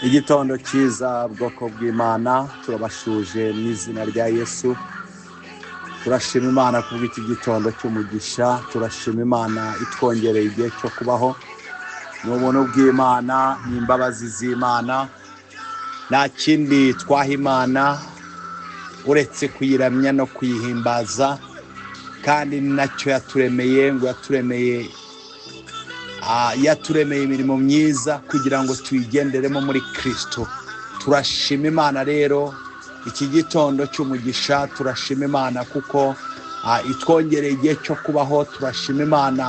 Igitondo cyiza, bwoko bw'Imana, turabashuje mu izina rya Yesu. Turashima Imana kubw'iki gitondo cy'umugisha, turashima Imana itwongereye igihe cyo kubaho. Ni ubuntu bw'Imana, ni imbabazi z'Imana, nta kindi twaha Imana uretse kuyiramya no kuyihimbaza, kandi ni nacyo yaturemeye, ngo yaturemeye imirimo myiza kugira ngo tuyigenderemo muri Kristo. Turashima Imana rero iki gitondo cy'umugisha, turashima Imana kuko itwongereye igihe cyo kubaho, turashima Imana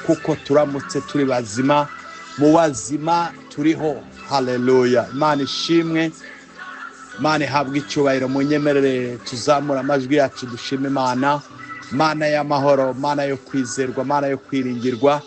kuko turamutse turi bazima, mu bazima turiho. Haleluya, Imana ishimwe, Imana ihabwe icyubahiro. Munyemerere tuzamura amajwi yacu dushima Imana, Mana y'amahoro, Mana yo kwizerwa, Mana yo kwiringirwa.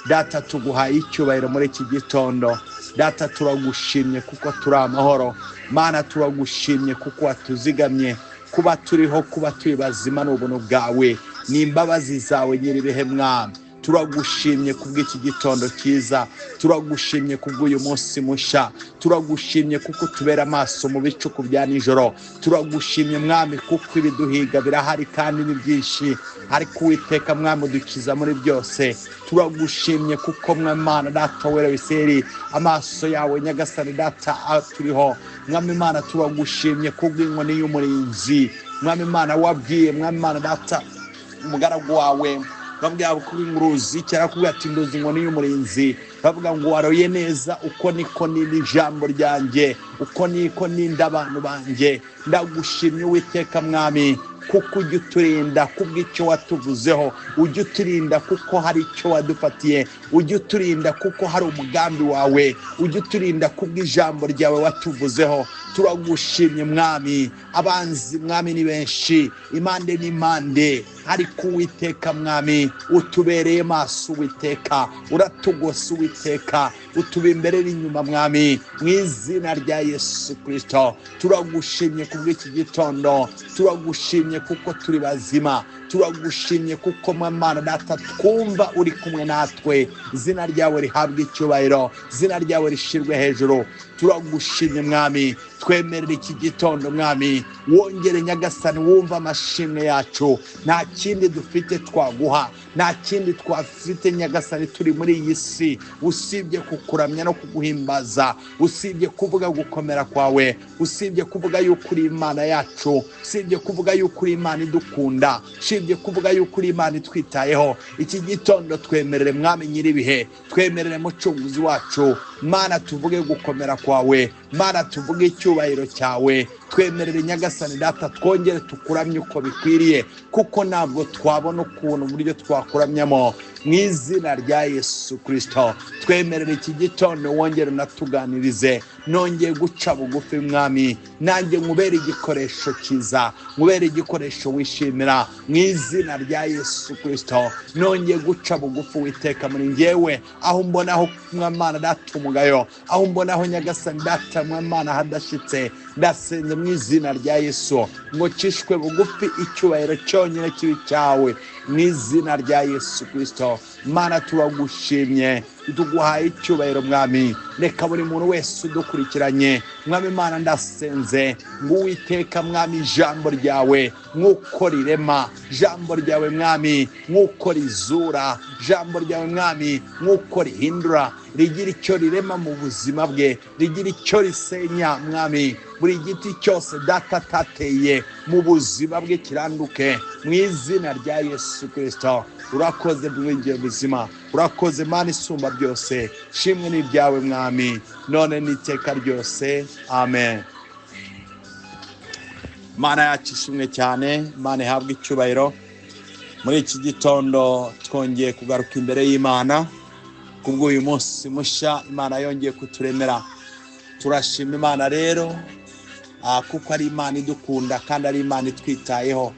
Data, tuguhaye icyubahiro muri iki gitondo. Data, turagushimye kuko turi amahoro. Mana, turagushimye kuko watuzigamye. Kuba turiho, kuba turi bazima ni ubuntu bwawe, ni imbabazi zawe nyiribihe Mwami. Turagushimye kubw'iki gitondo cyiza, turagushimye kubw'uyu munsi mushya, turagushimye kuko utubera amaso mu bicuku bya nijoro. Turagushimye Mwami kuko ibiduhiga birahari kandi ni byinshi, ariko Uwiteka Mwami udukiza muri byose. Turagushimye kuko Mwami Data wera Isirayeli, amaso yawe Nyagasani Data aturiho. Mwami Imana, turagushimye kubw'inkoni y'umurinzi. Mwami Imana, wabwiye Mwami Imana Data umugaragu wawe, bavuga ko inguruzi cyangwa kuvuga ati ndozi inkoni y'umurinzi, bavuga ngo waroye neza, uko niko nini ijambo ryanjye, uko niko ninda abantu banjye. Ndagushimye Uwiteka Mwami kuko ujya uturinda kubw'icyo watuvuzeho, ujya uturinda kuko hari icyo wadufatiye, ujya uturinda kuko hari umugambi wawe, ujya uturinda kubw'ijambo ryawe watuvuzeho. Turagushimye Mwami. Abanzi Mwami ni benshi impande n'impande, ariko Uwiteka Mwami utubereye maso. Uwiteka uratugose, Uwiteka utuba imbere n'inyuma Mwami, mu izina rya Yesu Kristo. Turagushimye kubw'iki gitondo, turagushimye kuko turi bazima, turagushimye kuko Mwami Data twumva uri kumwe natwe. Izina ryawe rihabwe icyubahiro, izina ryawe rishirwe hejuru. Turagushimye Mwami, twemerere iki gitondo Mwami, wongere Nyagasani wumva amashimwe yacu. Nta kindi dufite twaguha, nta kindi twafite Nyagasani turi muri iyi si usibye kukuramya no kuguhimbaza, usibye kuvuga gukomera kwawe, usibye kuvuga yuko uri Imana yacu, usibye kuvuga yuko uri Imana idukunda, usibye kuvuga yuko uri Imana itwitayeho. Iki gitondo twemerere Mwami nyiribihe, twemerere Mucunguzi wacu. Mana, tuvuge gukomera kwawe, Mana, tuvuge icyubahiro cyawe. Twemerere Nyagasani Data twongere tukuramye uko bikwiriye, kuko ntabwo twabona ukuntu uburyo twakuramyamo. Mu izina rya Yesu Kristo twemerere iki gitondo, wongere unatuganirize. Nongeye guca bugufi Mwami, nanjye nkubere igikoresho cyiza, nkubere igikoresho wishimira. Mu izina rya Yesu Kristo nongeye guca bugufi Uwiteka muri njyewe, aho mbonaho Mwamana Data umugayo, aho mbonaho Nyagasani Data Mwamana hadashitse, ndasenze mu izina rya Yesu ngo cishwe bugufi, icyubahiro cyonyine kibi cyawe. Mu izina rya Yesu Kristo Mana, turagushimye, tuguhaye icyubahiro Mwami. Reka buri muntu wese udukurikiranye Mwami Imana, ndasenze ngo Uwiteka Mwami ijambo ryawe nk'uko rirema, ijambo ryawe Mwami nk'uko rizura, ijambo ryawe Mwami nk'uko rihindura, rigira icyo rirema mu buzima bwe, rigira icyo risenya Mwami. Buri giti cyose Data atateye mu buzima bwe kiranduke mu izina rya Yesu Kristo. Urakoze bwingiye buzima, urakoze Mana isumba byose, shimwe n'ibyawe Mwami none n'iteka ryose, amen. Mana yacu ishimwe cyane, Mana ihabwe icyubahiro. Muri iki gitondo twongeye kugaruka imbere y'Imana kubw'uyu munsi mushya Imana yongeye kuturemera. Turashima Imana rero kuko ari Imana idukunda kandi ari Imana itwitayeho.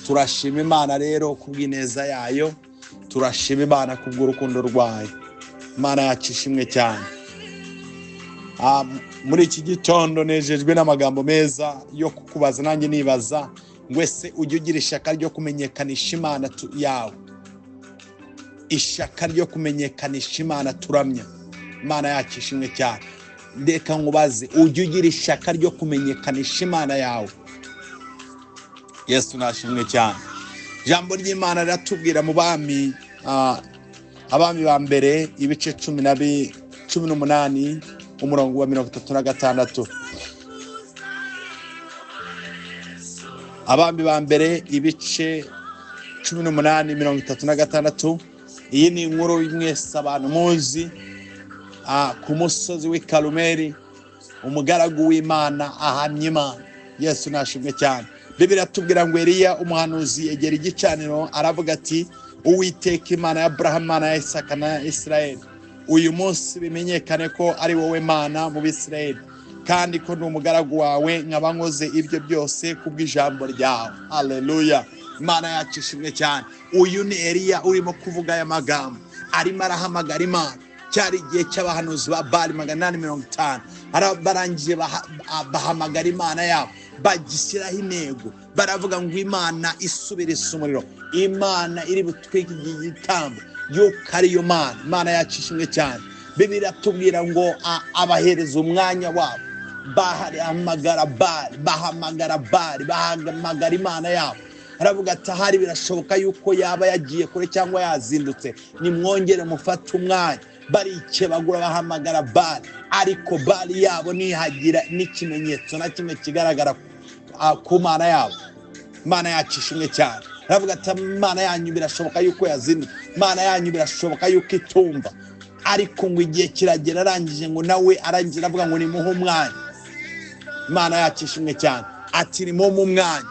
Turashima Imana rero kubw'ineza yayo, turashima Imana kubw'urukundo rwayo. Imana yacu ishimwe cyane. Muri iki gitondo nejejwe n'amagambo meza yo kukubaza, nanjye nibaza ngo ese ujye ugira ishyaka ryo kumenyekanisha Imana yawe, ishyaka ryo kumenyekanisha Imana turamya. Imana yacu ishimwe cyane. Reka nkubaze, ujye ugira ishyaka ryo kumenyekanisha Imana yawe. Yesu nashimwe cyane. Ijambo ry'Imana riratubwira mu bami, abami ba mbere ibice 18 umurongo wa 36. Abami ba mbere ibice 18 36. Iyi ni inkuru mwese abantu muzi. Ku musozi w'i Karumeli umugaragu w'Imana ahamya Imana. Yesu nashimwe cyane. Bibiliya iratubwira ngo Eliya umuhanuzi yegera igicaniro aravuga ati Uwiteka Imana ya Aburahamu, Imana ya Isaka na Isirayeli, uyu munsi bimenyekane ko ari wowe Mana mu Bisirayeli, kandi ko ndi umugaragu wawe, nkaba nkoze ibyo byose kubw'ijambo ryawe. Haleluya, Imana yacu ishimwe cyane. Uyu ni Eliya urimo kuvuga aya magambo, arimo arahamagara Imana. Cyari igihe cy'abahanuzi ba Bali 850, barangije bahamagara Imana yabo, bagishyiraho intego, baravuga ngo Imana isubiriza umuriro, Imana iri butwike igitambo, yuko ariyo Mana. Imana yacu ishimwe cyane. Bibiliya iratubwira ngo abahereza umwanya wabo, bahamagara Bali, bahamagara Bali, bahamagara Imana yabo. Aravuga ati ahari birashoboka yuko yaba yagiye kure cyangwa yazindutse, nimwongere mufate umwanya. Barikebagura bahamagara Bali, ariko Bali yabo ntihagira n'ikimenyetso na kimwe kigaragara ku Mana yabo. Imana yacu ishimwe cyane. Aravuga ati Imana yanyu birashoboka yuko yazindutse, Imana yanyu birashoboka yuko itumva, ariko ngo igihe kiragera arangije ngo nawe arangije aravuga ngo nimuhe umwanya. Imana yacu ishimwe cyane. Ati nimuhe umwanya.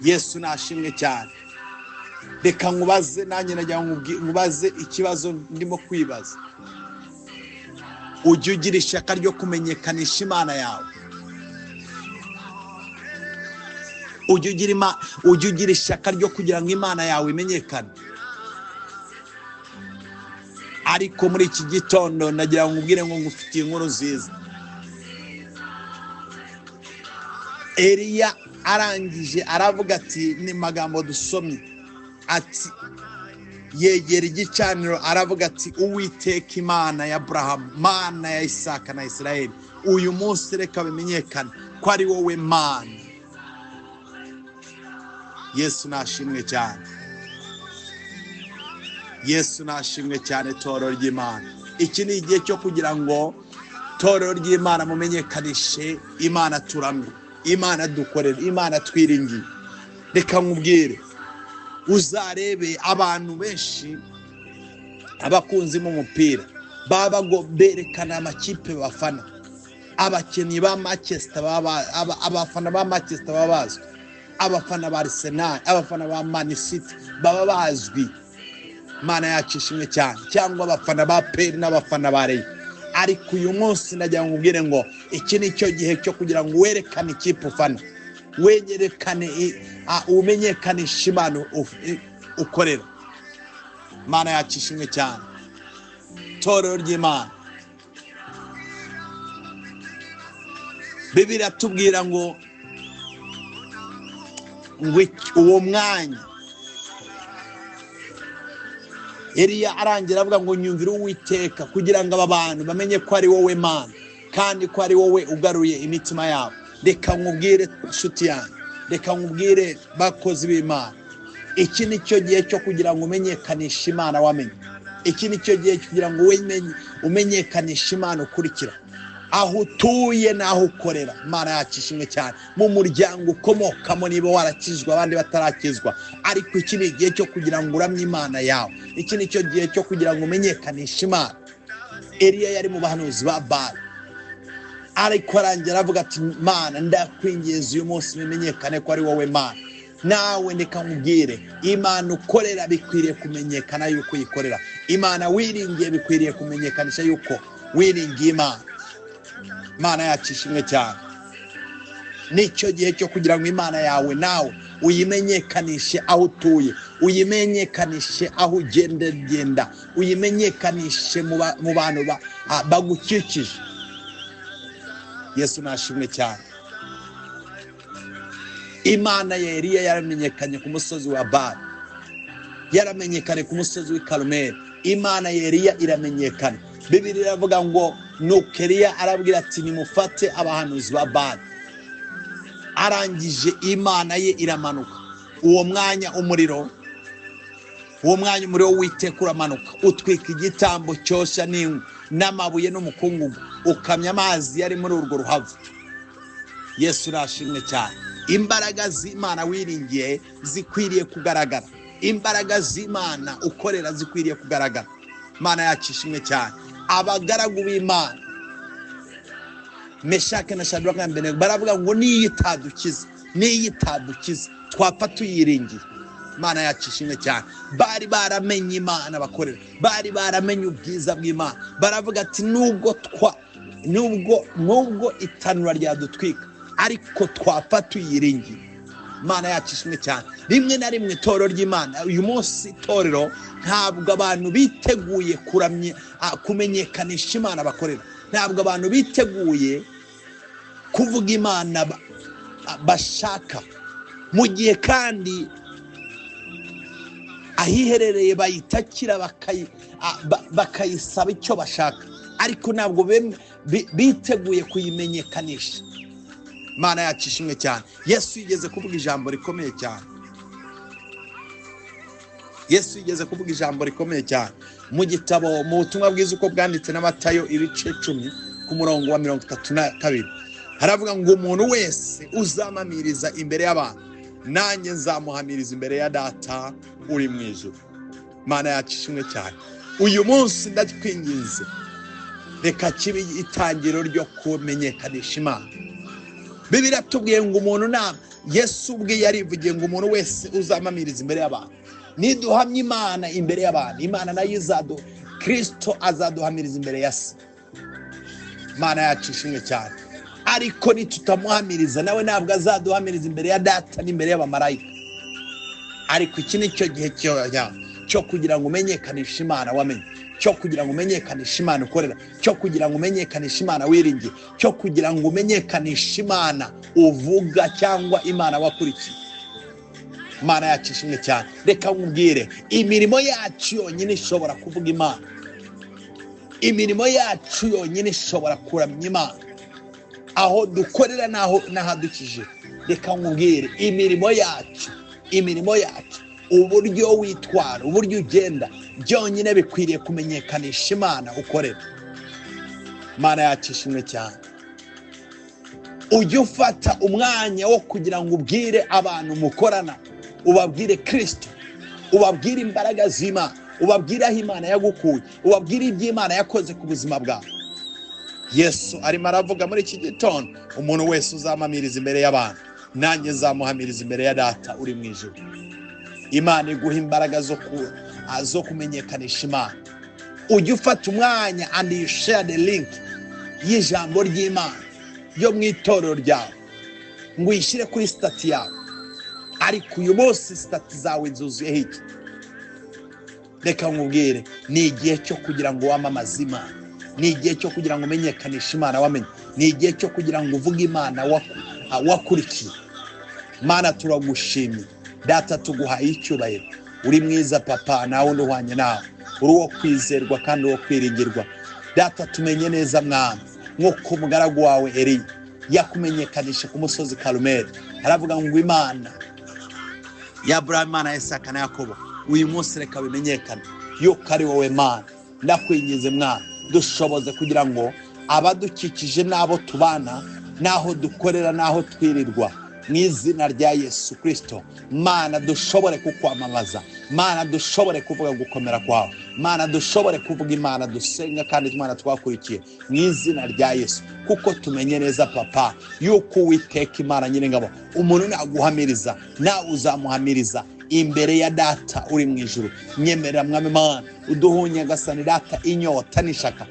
Yesu nashimwe cyane. Reka nkubaze, nanjye nagira nkubaze ikibazo ndimo kwibaza. Ujye ugira ishyaka ryo kumenyekanisha Imana yawe. Ujye ugira ishyaka ryo kugira ngo Imana yawe imenyekane. Ariko muri iki gitondo nagira ngo nkubwire ngo ngufitiye inkuru nziza. Eliya arangije aravuga ati, ni magambo dusomye, ati yegera igicaniro aravuga ati Uwiteka Imana ya Aburahamu, Mana ya Isaka na Isirayeli, uyu munsi reka bimenyekane ko ari wowe Mana. Yesu nashimwe cyane. Yesu nashimwe cyane. Torero ry'Imana, iki ni igihe cyo kugira ngo torero ry'Imana mumenyekanishe Imana turamye, Imana dukorera, Imana twiringiye. Reka nkubwire, uzarebe abantu benshi abakunzi b'umupira baba berekana amakipe bafana. Abakinnyi ba Manchester abafana ba Manchester baba bazwi, abafana ba Arsenal, abafana ba Man City baba bazwi. Imana yacu ishimwe cyane. Cyangwa abafana ba PL n'abafana ba Rayon. Ariko uyu munsi nagira ngo nkubwire ngo iki ni cyo gihe cyo kugira ngo werekane ikipe ufana, werekane, umenyekanishe Imana ukorera. Imana yacu ishimwe cyane. Torero ry'Imana, Bibiliya iratubwira ngo uwo mwanya Eliya arangira avuga ngo nyumvire Uwiteka, kugira ngo aba bantu bamenye ko ari wowe Mana, kandi ko ari wowe ugaruye imitima yabo. Reka nkubwire nshuti yanjye, reka nkubwire bakozi b'Imana, iki ni cyo gihe cyo kugira ngo umenyekanishe Imana wamenye. Iki ni cyo gihe kugira ngo umenyekanishe Imana ukurikira, aho utuye n'aho ukorera. Imana yacu ishimwe cyane. Mu muryango ukomokamo niba warakizwa abandi batarakizwa, ariko iki ni igihe cyo kugira ngo uramye Imana yawe. Iki ni cyo gihe cyo kugira ngo umenyekanishe Imana. Eliya yari mu bahanuzi ba Bali, ariko arangira avuga ati Mana ndakwinginze uyu munsi bimenyekane ko ari wowe Mana. Nawe reka nkubwire, Imana ukorera bikwiriye kumenyekana yuko uyikorera. Imana wiringiye bikwiriye kumenyekanisha yuko wiringiye Imana. Imana yacu ishimwe cyane. Nicyo gihe cyo kugira ngo Imana yawe nawe uyimenyekanishe aho utuye, uyimenyekanishe aho ugendagenda, uyimenyekanishe mu bantu bagukikije. Yesu nashimwe cyane. Imana ya Eliya yaramenyekanye ku musozi wa Bali, yaramenyekanye ku musozi w'i Karumeli. Imana ya Eliya iramenyekana. Bibiliya iravuga ngo nuko Eliya arabwira ati nimufate abahanuzi ba Bali. Arangije Imana ye iramanuka. Uwo mwanya umuriro w'Uwiteka uramanuka utwika igitambo cyoshya n'inkwi n'amabuye n'umukungugu, ukamya amazi yari muri urwo ruhavu. Yesu urashimwe cyane. Imbaraga z'Imana wiringiye zikwiriye kugaragara. Imbaraga z'Imana ukorera zikwiriye kugaragara. Imana yacu ishimwe cyane. Abagaragu b'Imana Meshake na Shadraka na Abedenego baravuga ngo niyo itadukiza twapfa tuyiringiye. Imana yacu ishimwe cyane. Bari baramenye Imana bakorera, bari baramenye ubwiza bw'Imana. Baravuga ati nubwo itanura ryadutwika ariko twapfa tuyiringiye. Imana yacu ishimwe cyane. Rimwe na rimwe itorero ry'Imana uyu munsi, itorero ntabwo abantu biteguye kuramya, kumenyekanisha Imana bakorera. Ntabwo abantu biteguye kuvuga Imana bashaka, mu gihe kandi ahiherereye bayitakira bakayisaba icyo bashaka, ariko ntabwo biteguye kuyimenyekanisha. Imana yacu ishimwe cyane. Yesu yigeze kuvuga ijambo rikomeye cyane. Yesu yigeze kuvuga ijambo rikomeye cyane mu gitabo, mu butumwa bwiza uko bwanditse na Matayo ibice 10 ku murongo wa 32. Haravuga ngo umuntu wese uzamamiriza imbere y'abantu, nanjye nzamuhamiriza imbere ya Data uri mu ijuru. Imana yacu ishimwe cyane. Uyu munsi ndakwinginze, reka kibe itangiro ryo kumenyekanisha Imana. Bibiliya tubwiye ngo umuntu na Yesu ubwe yarivugiye ngo umuntu wese uzamamiriza imbere y'abantu. Niduhamya Imana imbere y'abantu, Imana nayo izadu, Kristo azaduhamiriza imbere ya Se. Imana yacu ishimwe cyane. Ariko nitutamuhamiriza nawe ntabwo azaduhamiriza imbere ya Data n'imbere y'abamarayika. Ariko iki ni cyo gihe cyo kugira ngo umenyekanishe Imana wamenye, cyo kugira ngo umenyekanishe Imana ukorera, cyo kugira ngo umenyekanishe Imana wiringiye, cyo kugira ngo umenyekanishe Imana uvuga cyangwa Imana wakurikiye. Imana yacu ishimwe cyane. Reka nkubwire, imirimo yacu yonyine ishobora kuvuga Imana. Imirimo yacu yonyine ishobora kuramya Imana aho dukorera naho n'ahadukije. Reka nkubwire, imirimo yacu, uburyo witwara, uburyo ugenda, byonyine bikwiriye kumenyekanisha Imana ukorera. Imana yacu ishimwe cyane. Ujye ufata umwanya wo kugira ngo ubwire abantu mukorana, ubabwire Kristo, ubabwire imbaraga z'Imana, ubabwire aho Imana yagukuye, ubabwire iby'Imana yakoze ku buzima bwawe. Yesu arimo aravuga muri iki gitondo, umuntu wese uzamamiriza imbere y'abantu, nanjye nzamuhamiriza imbere ya Data uri mu ijuru. Imana iguha imbaraga zo kumenyekanisha Imana. Ujye ufata umwanya and you share the link y'ijambo ry'Imana yo mu itorero ryawe, ngo uyishyire kuri stati yawe. Ariko uyu munsi stati zawe zuzuyeho iki? Reka nkubwire, ni igihe cyo kugira ngo wamamaze Imana, ni igihe cyo kugira ngo umenyekanishe Imana wamenye, ni igihe cyo kugira ngo uvuge Imana wakurikiye. Mana turagushimye Data, tuguhaye icyubahiro. Uri mwiza Papa, nawe nduhwanye nawe, uri uwo kwizerwa kandi uwo kwiringirwa. Data, tumenye neza Mwami, nk'uko umugaragu wawe Eliya yakumenyekanisha ku musozi Karumeli, aravuga ngo Imana ya Aburahamu, Imana ya Isaka na Yakobo, uyu munsi reka bimenyekane yuko ari wowe Mana. Ndakwinginze Mwana, dushoboze kugira ngo abadukikije n'abo tubana, n'aho dukorera, n'aho twirirwa, mu izina rya Yesu Kristo, Mana dushobore kukwamamaza, Mana dushobore kuvuga gukomera kwawe, Mana dushobore kuvuga Imana dusenga kandi Imana twakurikiye, mu izina rya Yesu. Kuko tumenye neza Papa yuko Uwiteka Imana Nyiringabo, umuntu naguhamiriza nawe uzamuhamiriza imbere ya Data uri mu ijuru. Nyemerera Mwami Mana, uduhunye gasani Data inyota n'ishaka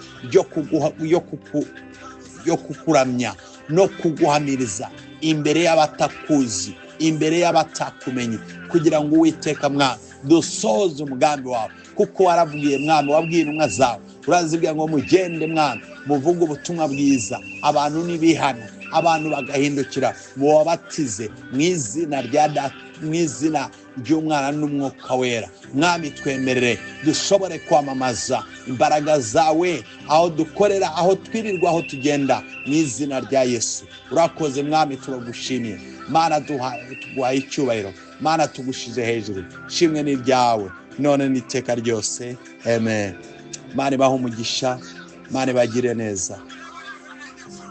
ryo kukuramya no kuguhamiriza imbere y'abatakuzi, imbere y'abatakumenye, kugira ngo Uwiteka Mwami dusohoze umugambi wawe. Kuko warabwiye Mwami, wabwiye intumwa zawe Urazibwira ngo mugende mwana, muvuge ubutumwa bwiza, abantu nibihana, abantu bagahindukira, mubabatize mu izina rya Data, mu izina ry'Umwana n'Umwuka Wera. Mwami, twemerere dushobore kwamamaza imbaraga zawe aho dukorera, aho twirirwa, aho tugenda, mu izina rya Yesu. Urakoze Mwami, turagushimiye. Mana, tuguhaye icyubahiro. Mana, tugushize hejuru. Shimwe ni iryawe none n'iteka ryose, amen. Mana ibahe umugisha, Mana ibagire neza.